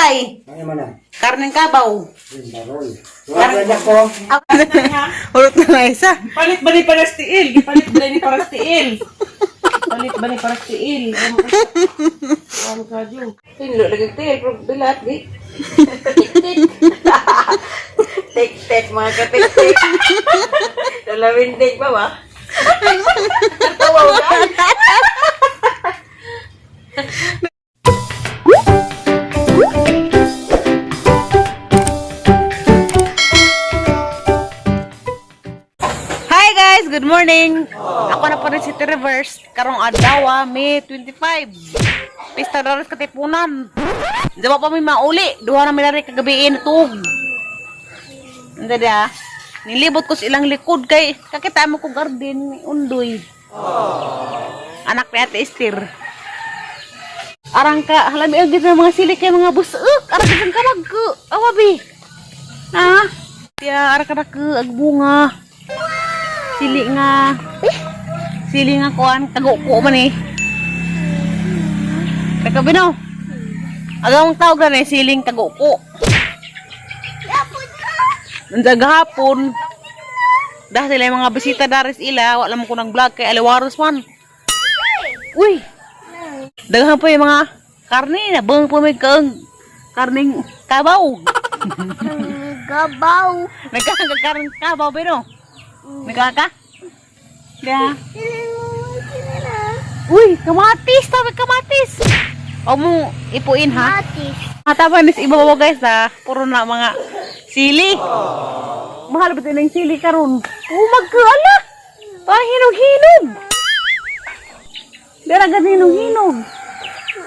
Tay. Ano man na? Karneng kabaw. Barol. Wala ko. Urot na nga isa. Palit ba ni paras tiil? Gipalit ba ni paras tiil? Palit ba ni paras tiil? Ano ka dyo? Tinlo lagi tiil, pero bilat di. Tik-tik. Tik-tik, mga katik-tik. Dalawindig ba ba? Tawa ka. Hi guys, good morning. Ako na po rin si Reverse. Karong adlaw, May 25. Pista Dolores Katipunan. Di ba pa may mauli? Duha na may lari kagabi natug. Hindi da. Nilibot ko sa ilang likod kay kakita mo ko garden ni Undoy. Anak ni Ate Esther. Arang ka, halami ang gid mga sili kay mga busuk. Arang ka kamag ko. Awabi. Ah. Ya, arang ka na ka ag bunga. Sili nga. Eh, sili nga kuan taguko man eh. Teka bino. Agawang tawag na eh, siling taguko. Nandiyan gahapon. Dahil sila yung mga bisita daris ila, wala mo ko ng vlog kay Aliwaros man. Uy! Daghan po yung mga karne, nabang po may kaang karning kabaw. Gabaw. Nagkakakarning kabaw, pero. Nagkaka? Yeah. Uy, kamatis! Tabi kamatis! Huwag mo ipuin, ha? Matis. Mataba nis ibabaw, guys, ha? Puro na mga sili. Mahal ba ito ng sili karon? Oh, magkaala! Parang hinog-hinog! Dara gan hinog-hinog.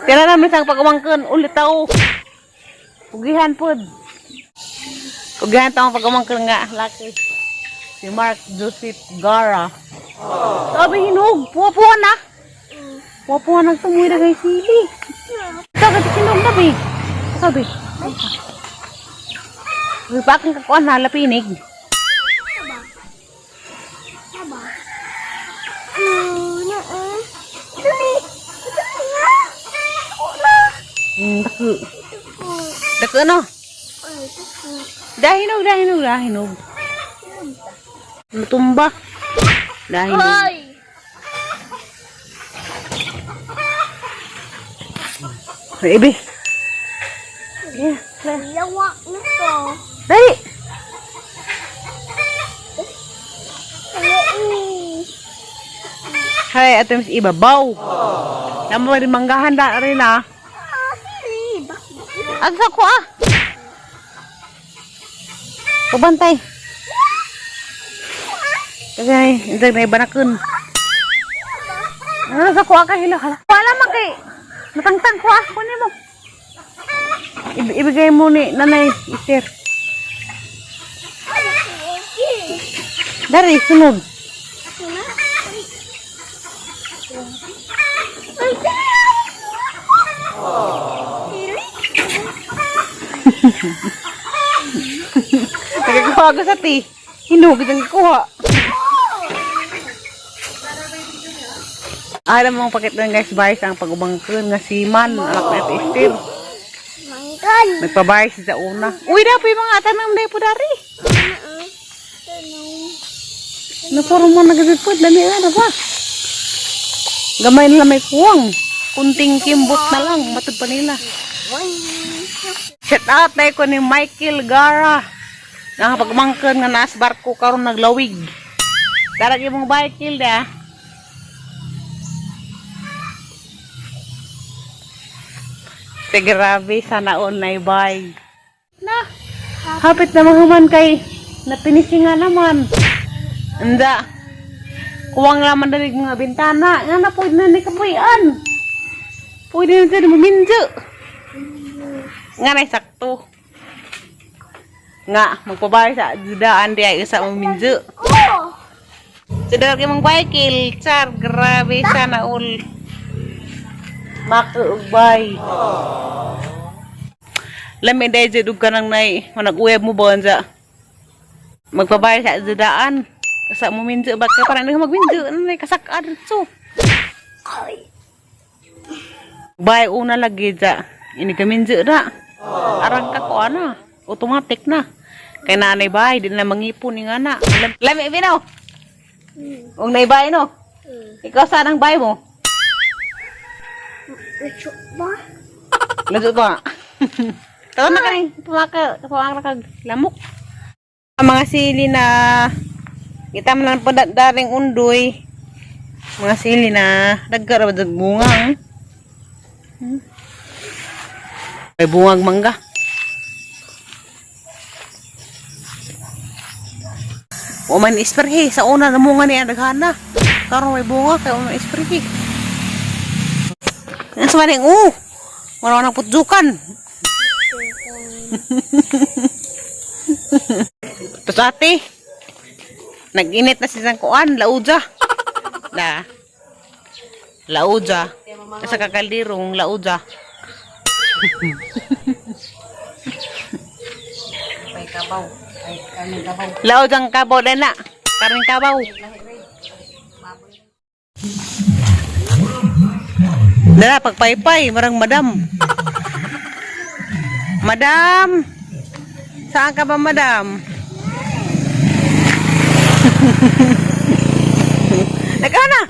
Tira namin sa pag-umangkan ulit tao. Pugihan pod. Pugihan tao pag-umangkan nga, laki. Si Mark Joseph Gara. Sabi hinog, puwa-puwa na. Puwa-puwa nang tumuwi na kay sili. Sabi, hinog na, be. Sabi. Uy, bakit kakuan na lapinig? Daku. Daku ano? Dahinog, dahinog, dahinog. Natumba. Dahinog. Hoy! Ay, ibi. Yeah. Yawa nito. Dali. Hay, ato mas ibabaw. Namo rin manggahan da rin ah. Ah, sili. Agsa ko ah. Pabantay. Kasi hindi na ibanakun. Ano sa kuha ka hila hala. Wala man kay matangtang kuha kunin mo. Ibigay mo ni Nanay Esther. Dari sunod. Nagkakuha ko sa tea. Hinog ang kuha. Alam mo pakit lang guys, bayis ang pag-ubangkon nga si Man, anak ni Ate Esther. Manggal. Nagpabayis siya sa una. Uy, dapat yung mga tanong na po dari. Napuro mo nagagipod, lami na ba? Gamay na lang may kuwang. Kunting kimbot na lang, matod pa nila. Shout out na ko ni Michael Gara. Nakapagmangkan nga naas barko karon naglawig. Darag imong Michael da. Te grabe sana all na ibay. Na. Hapit na mahuman kay napinisinga naman. Anda. Kuwang laman dalig mga bintana. Nga na pwede na ni kapuyan. Pwede na dyan maminjo. Nga na sakto. Nga, magpabayad sa daan di ay isa maminjo. Oh! Sa dalag mong Michael, char, grabe sana all. Makaubay. Lami dahil dyan ka nang nay, manag-uyab mo ba sa magpabayad sa daan. Sa muminjo ba ka parang hindi ka magminjo, ano na kasakaan so. Bay una lagi dya. Ini kaminjo na. Arang ka ko ana. Automatic na. Kay nanay bahay, di na mangipon ni nga na. Lami binaw. Ug naibay no. Ikaw saan ang bahay mo? Lucho ba? Luto ko nga. Tawag na kani, pumaka, pumaka kag lamok. Ang mga sili na kita man lang po daring undoy. Mga sili na daggar ba dag bunga. Eh? May bungag mangga. O man isperhe sa una namunga niya daghana. Karon may bunga kay man isperhe. Ang sama ning oh. Wala nang putjukan. Tapos ate, nag-init na siya ng kuan, lauja. Na. Lauja. Sa kakaldirong lauja. May kabaw. Ay, kanin kabaw. Lauja ang kabaw na na. Karning kabaw. Dara, pagpaypay, marang madam. Madam! Saan ka ba, madam? Nagka na!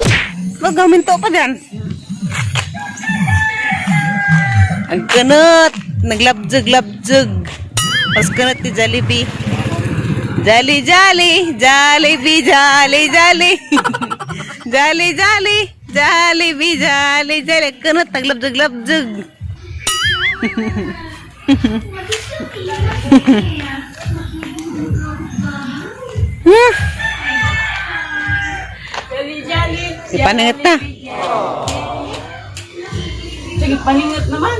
Magaminto pa dyan. Ang kanot! Naglabjag-labjag. Mas kanot ni Jollibee. Jolly, jolly, Jollibee, jolly, jolly. Jolly, jolly, Jollibee, jolly, jolly. Kanot, naglabjag-labjag. Jolly, jolly. Si paningit na. Sige, paningat naman.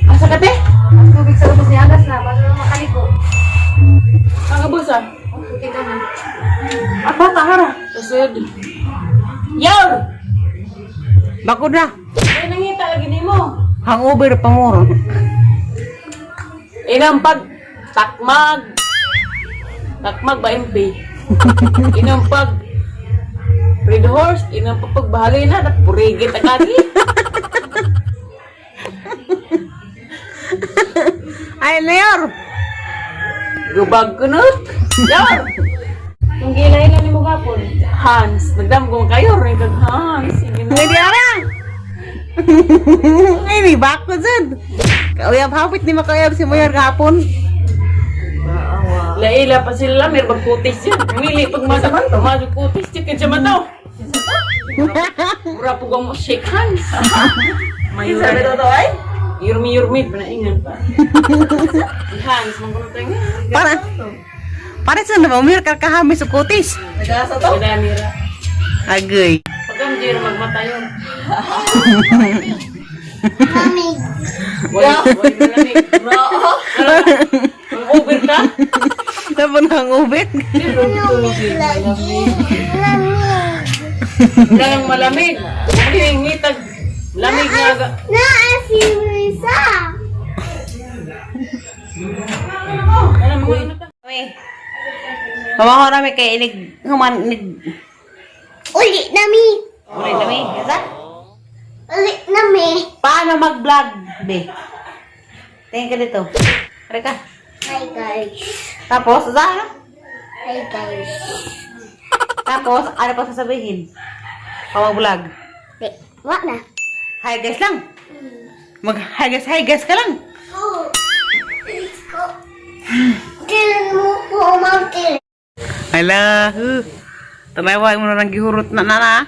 Asa ka, te? Ang tubig sa ubos ni Agas na, bago na makaliko. Ang ubos, ah. Puti ka na. Ah, bata, hara. Tasod. Yaw! Bako na. Ay, nangita lagi ni mo. Hangover pa mo. Inang pag takmag. Takmag ba MP? Inang pag Red horse, inang pag pagbahalay na, napurigit agad. Ay, Leor! Gubag kunot. Yaw! Kung gilay na ni mo gapon. Hans, nagdamgong kayo, rin kag Hans. Sige na. Hindi ara! Ay, may bako dyan. Kauyab hapit ni makauyab si Moyer gahapon. Laila pa sila, may bagkutis yun. Mili pag masaman, tumadyo kutis yun. Kaya man daw. Mura po mo shake hands. May Sabi totoo ay? Yurmi yurmi, panaingan pa. Hands, mangkuno tayo nga. Para, para sa na Moyer kakahami sa kutis. Nag-asa to? Madami ra. Agay. Pag ang jiro magmata yun. Lamig. Wala, wala malamig. Ang over ka? Tapos hangover. Lamig lagi. Lamig. Wala nang malamig. Huwag yung ngitag. Lamig nga. Naa si Risa. Ano, mga ano ta? Hawa ko namin kay inig, human, inig, Uli nami. ulit kami. Kasa? Uli nami. Paano mag-vlog, be? Tingin ka dito. Tara ka. Hi guys. Tapos, sa ano? Hi guys. Tapos, ano pa sasabihin? Paano mag-vlog? Di, wa na. Hi guys lang. Mag hi guys ka lang. Oh. Let's go. Kailan mo ko umangkil? Hala, huh. Tanawa mo na nang gihurot na nana.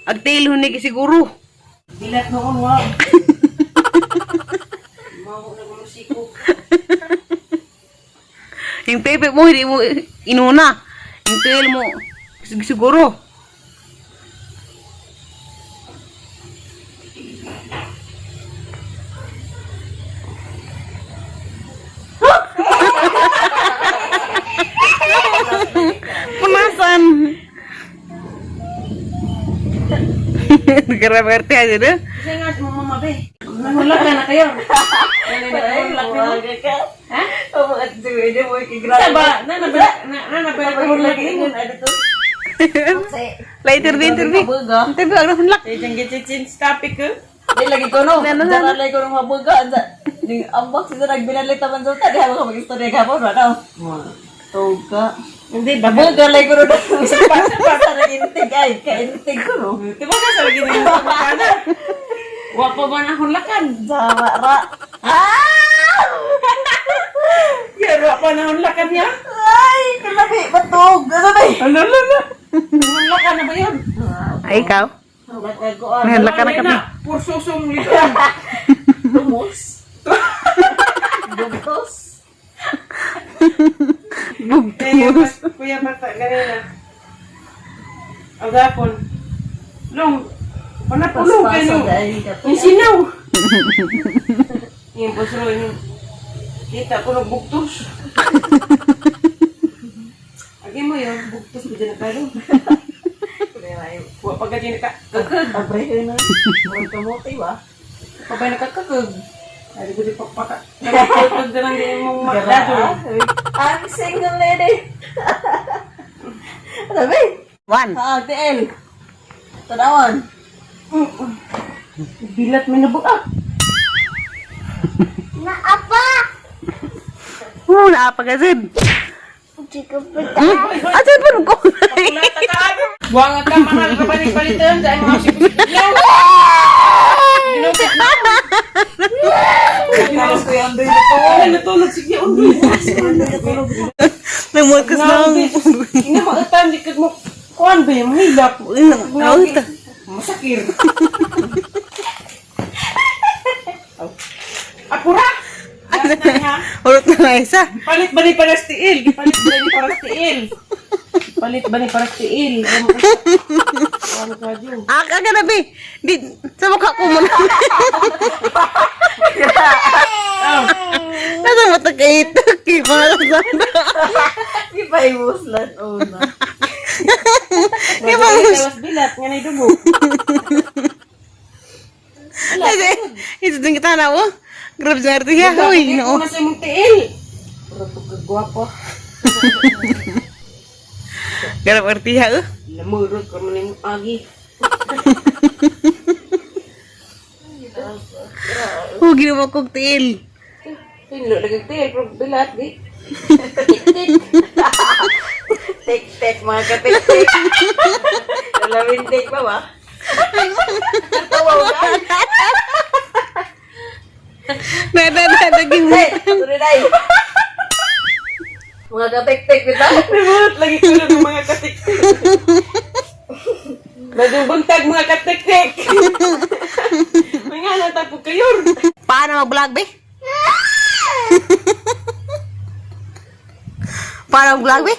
Agtail ni siguro. Bilat noon, wow. Mawa na musiko. Yung pepe mo hindi mo inuna. Yung tail mo siguro. Punasan. Grabe arte aja deh. Kasi nga, mo mama, be. Nahulak ka na kayo. Nahulak ka. Ha? Sa ba? Na na ba? Na na ba? Nahulak mo. Lah interview interview. Interview agak hunlak. Eh, jangan change topic ke? Di lagi ko no. Ano, ano? Dara lagi ko nung mabuga. Ning ambak sila nagbinalit naman sa uta. Di habang ka mag-istorya ka po. Ano? Tog ka. Hindi ba? Mabuga lagi ko no. Isa pa, isa pa. Sa nag-intig ay. Kaintig ko no. Di ba ka sa lagi na yung kana? Wa pa ba na hunlakan? Sama ra. Ah! Yan, wa pa na hunlakan niya. Ay! Kalabi! Batog! Ano ba? Ano, ano, ano? Hunlakan na ba yun? Ay, ikaw? May hunlakan na kami. Pursusong likod. Lumos. Bugtos. Bugtos. Kuya bata, ganina. Ang gapon. Long, panapulong kayo. Yung sinaw. Yung pasro, yung kita ko ng bugtos. Agi mo yun, bugtos mo dyan na kayo. Wa pa ganyan nakakakag. Abrehe na. Huwag kamote ba? Pabay nakakakag. Ay, ko di pakpaka. Nakakakag na lang din mong magdato. I'm single lady. Sabi? One. Ah, TL. Tanawan. Bilat may nabuak. Naapa! Naapagasin. Hindi ko pa Asan po ko? Buwang ka, mahal ka pa palitan sa imong sikip. Tapos ko yung andoy na to. Ay, natulog sige, undoy. Namukas lang. Ina mo utan di kag mo kuan ba yung hilak. Nauta. Masakir. Apura. Urot na lang isa. Palit ba ni para sa tiil? Gipalit ba ni para sa tiil? Palit ba ni para sa tiil? Ano ka dyan? Ah, kaganabi. Di, sa mukha ko muna. Nasa mata kay Taki. Pangalan Ipaibuslan una. Di ba? Mas bilat nga na dugo. Ito din kita na, oh. Grabe sa arte siya. Uy, no. Ano sa imong tiil? Puro to kagwapo. Grabe arte siya, oh. Lamurot ka man imong agi. Oh, ginawa kong tiil. Tinlo lagi tiil pero bilat di. Tik-tik mga katik-tik. Dalawin tik ba ba? Tawa ka. Na, na, na, naging Hey, sorry day. Mga katik-tik bitaw. Lamurot lagi ko ng mga katik-tik. Bagong buntag mga katik-tik. May nga natapog kayo. Paano mag-vlog, be? Paano mag-vlog, be?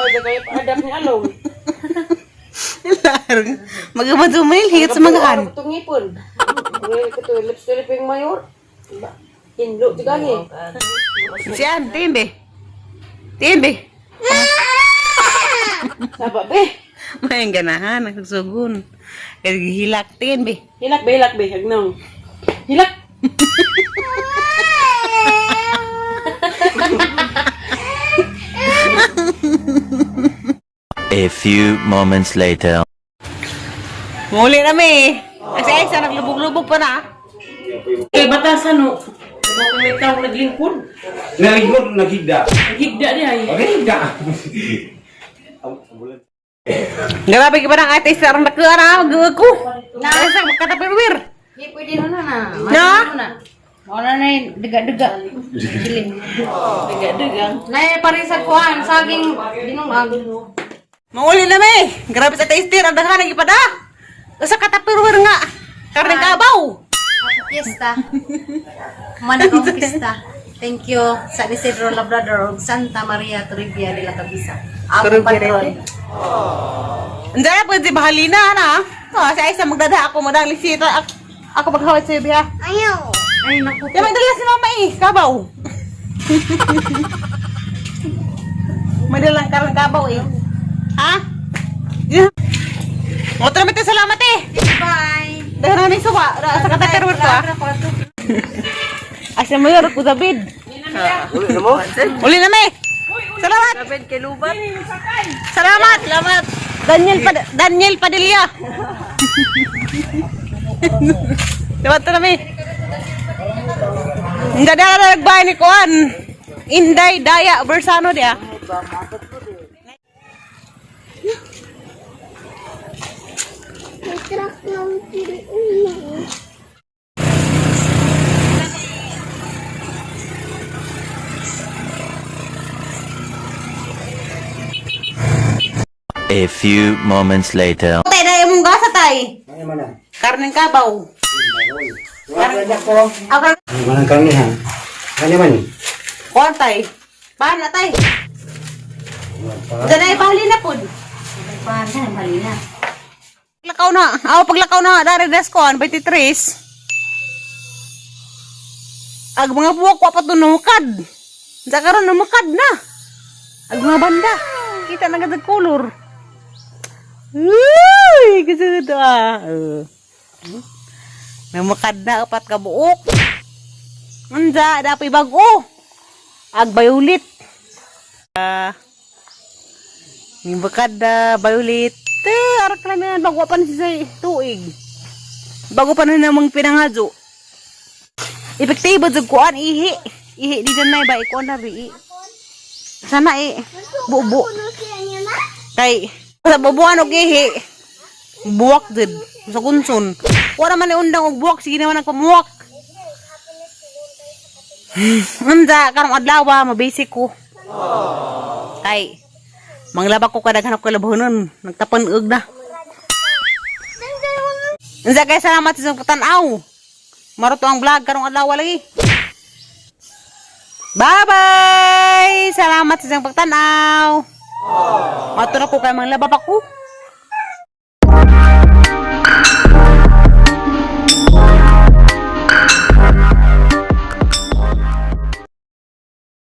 Hoy, kayo pa-adapt ni Along. Larong. Mag-uman sumail, higit sa mga kan. Itong ngipon. Ngayon ko to, lips to lip yung mayor. Diba? Hinlo, di gani. Siyan, tingin, be. Tingin, be. Saba, be. May ganahan, nagsusugon. Hilak, tingin, be. Hilak, be, hilak, be. Hagnaw. Hilak! A few moments later. Muli na, me. Kasi ay, sa naglubog-lubog pa na. Kay batasan, no. Diba kung may taong naglingkod? Nalingkod, naghigda. Naghigda di ay. Naghigda. Grabe ka ba ng ate sa arang nakuha na, mag ko. Na, sa makatapirwir. Di pwede na na. Na? Wala na yung diga-diga. Dilim. Diga-diga. Nay, pare sa kuan, saging dinungag. Mauli na, me. Grabe sa taster, ang daghan ang ipada. Sa katapirwir nga. Karne kabaw. Fiesta. Managong fiesta. Thank you sa Isidro Labrador ug Santa Maria Toribia de la Cabeza. Ako patron. Andiyan pwede bahalina, na. Oh, sa isa magdada ako, madang lisita. Ako, ako maghawat sa'yo, biha. Ayaw! Ay naku. Di magdala si mama eh, kabaw. Madalang karang kabaw eh. Ha? Yeah. Otro mete salamat eh. Bye. Dahil na suwa, sa katakarwar ko ah. Asa mo yun, ko David. Uli na mo? Uli na me. Salamat. David kay Lubat. Salamat. Salamat. Daniel Padilla. Dapat na mi. Hindi na nagbay ni Kuan. Inday Daya Bersano dia. May truck ng piliunan. A few moments later. Tay na imong gasa tay. Ano man na? Karneng kabaw. Wala ko. Ako Walang karne ha. Ano man? kuan tay. Paano tay? Ganay bahali na pud. Paano, mali na. Paglakaw na. Aw paglakaw na dari desko 23. Ag mga buwak wa pa tunukad. Sa karon namakad na. Ag mga banda. Kita na gad color. Uy, gusto ah. Namakad na upat ka buok. Unsa dapat bago. Ag violet. Ah. May bakad na violet. Eh, arak na yan. Bago pa na siya sa tuig. Bago pa na namang pinangadyo. Epektibo jud kuan ihi. Ihi di na ba ikuan na bi. Sana eh bubo. Kay sa bubuan og ihi. Buwak jud sa kunson. Wala man ni undang og buwak sige naman ang pamuwak. Unsa karong adlaw mabasic ko. Kay manglaba ko kadaghan ako kalabahonon, nagtapan-og na. Unsa kay salamat sa inyong tan-aw. Maroto ang vlog karong adlaw lagi. Bye-bye! Salamat sa inyong pagtanaw. Mato na ko kay manglaba pa ko.